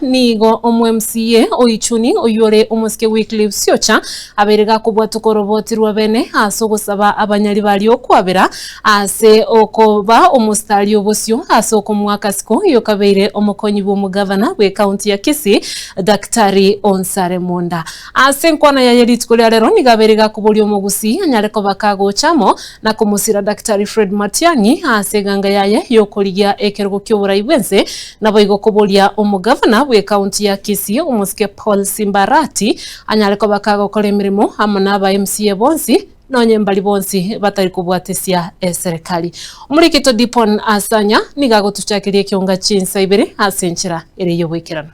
nigo omo-MCA o Ichuni oyio ore omosike Wycliffe Siocha abeire gakobwatoka oroboti rwa bene ase ogosaba abanyari baria okwabera ase okoba omositari obosio ase okomoa akasiko oyio kabeire omokonyi bw'omogavana bw'ecounty ya Kisii Daktari Onsare Monda. Ase enkwana yaye rituko ria rero nigo abeire gakoboria omogusii anyare koba kagocha amo na komosira Daktari Fred Matiang'i ase eganga yaye y'okorigia ekerogo ki'oborai bw'ense, naboigo koboria omogavana bw'ecounty ya Kisii omosike Paul Simba Arati anyare koba kagokora emeremo amo na aba MCA bonsi nonye mbari bonsi batari kobwatesia eserekari. Omorikito Dipon Asanya nigo agotuchakeria ekionga chinsa ibere ase enchera ere y'oboikeranu.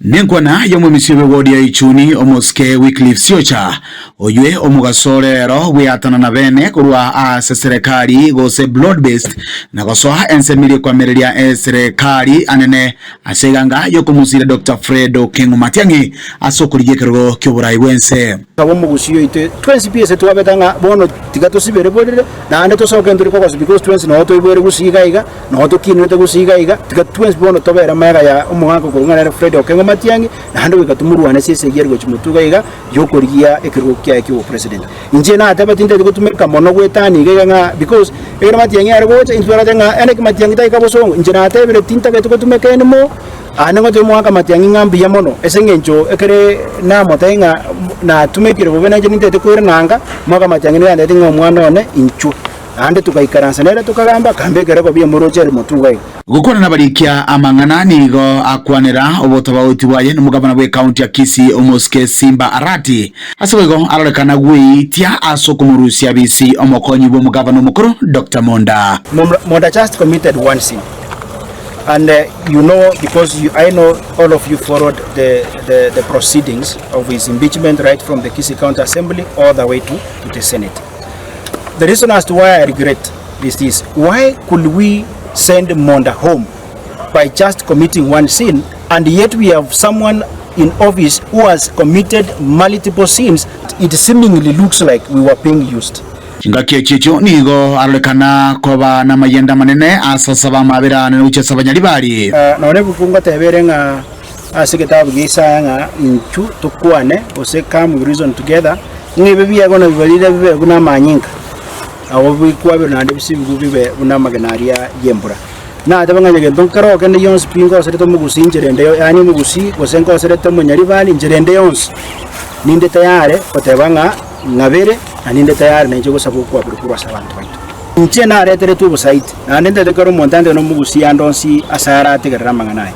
Nenkwana y'omomisia bw'ewodi ya Ichuni, omosike Wycliffe Siocha, oywe omogaso rero bweatanana bene korwa ase serekari gose broad based na gosoa ensemo eria ekoamereria eserekari anene ase eganga yokomosira Doctor Fred Okengo Matiang'i ase okorigia ekerogo kioborai bwense. Akaba omogusii oito twensi pi ase twabete ng'a bono tiga tosibere borere, naende tosoke ntore kogosa because twensi noo toiboire gusii iga iga, noo tokinerete gusii iga iga, tiga twensi bono tobere magega ya omogaka okorwa ng'a nere Fred Okengo Matiang'i, naende goika tomorwane ase esegi ere gochia motwe iga iga, yokorigia ekerogo kiaye kia obopresident. Inche nateba tintagete gotumeka mono goetania iga iga ng'a because ekero Matiang'i are gocha intwe twarete ng'a ere ki Matiang'i taika bosongo, inche natebire tintagete gotumeka anymore. Aye nigo toimoaka amatiang'i ng'a mbuya mono, ase engencho ekere namotebie ng'a natumekire bobe nainche nintete koirana anga, moaka amatiang'i nigo antebeti ng'a omwana one inchuo. Naende togaikaransa nere tokagamba, akambeka ekerogo bi'omorooche ere motwe iga iga. Gokwana nabarikia amang'ana nigo akwanera obotabauti bwaye nomogabana bw'ekaunti ya Kisii omosike Simba Arati. Ase boigo arorekana gweitia ase okomorusia bisi omokonyi bw'omogabana omokoro Doctor Monda. Monda just committed one sin. And you know because you, I know all of you followed the, the, the proceedings of his impeachment right from the Kisii County Assembly all the way to, to the Senate. The reason as to why I regret is this. Why could we send Monda home by just committing one sin and yet we have someone in office who has committed multiple sins? It seemingly looks like we were being used. Chingaki echio echio nigo arorekana koba namayenda amanene ase asaba amabera ane gochia ase abanyaribari. Nonya ebuku ngoteba ere ng'a ase egetabu gia Isaya ng'a inchu tokwane gose come we reason together, ng'a ebi biegwa na bibarire bibe buna amanyinga, nabo bikwaberwe naende bisibigwe bibe buna amagena aria y'embura. Nateba ng'a onye gento nkero kende gionsi pi ngoserete omogusii inchera ende yaani omogusii gose ngoserete omonyaribari inchera ende yonsi, ninde tayare goteba ng'a ng'abere na ninde tayari nainche gosaba okwaberwa korwa ase abanto baito. Inche nareteretwe obosaiti, naende ntagete kera omonto ande nomogusie ande onsi ase arategerere amang'ana aya.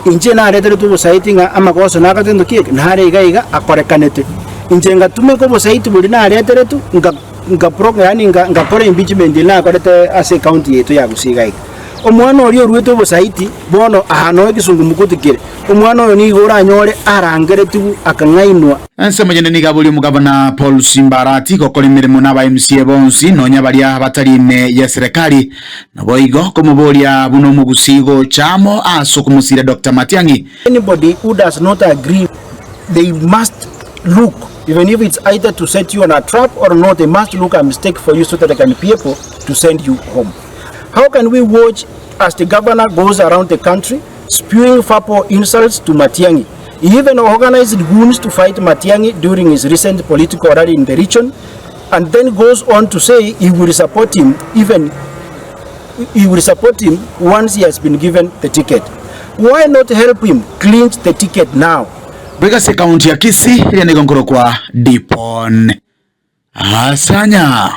Inche nareteretwe obosaiti ng'a amagoso nagoteba gento ki eke nare iga iga akorekanete. Inche ngatumeka obosaiti boria nareteretwe nka nka pro yaani nka nkakora impeachment eria nakorete ase ecounty yaito ya Gusii iga iga. Omwana oria oruete obosaiti, bono aa noo egesungumukuti kere, omwana oyo nigo oranyore arangeretigwe akang'ainwa. Ensemo yende nigo aboria omogabana Paul Simbarati gokora emeremo na aba MCA bonsi nonya baria batari ime ye serikali naboigo komoboria buna omogusii gocha amo ase okomosiria Doctor Matiang'i. Anybody who does not agree they must look even if it's either to set you on a trap or not they must look a mistake for you so that they can be able to send you home. How can we watch as the governor goes around the country spewing verbal insults to Matiang'i? He even organized goons to fight Matiang'i during his recent political rally in the region and then goes on to say he will support him even he will support him once he has been given the ticket. Why not help him clinch the ticket now? Goika ase ekaunti ya Kisii, eria nigo nkorokwa Dipon Asanya.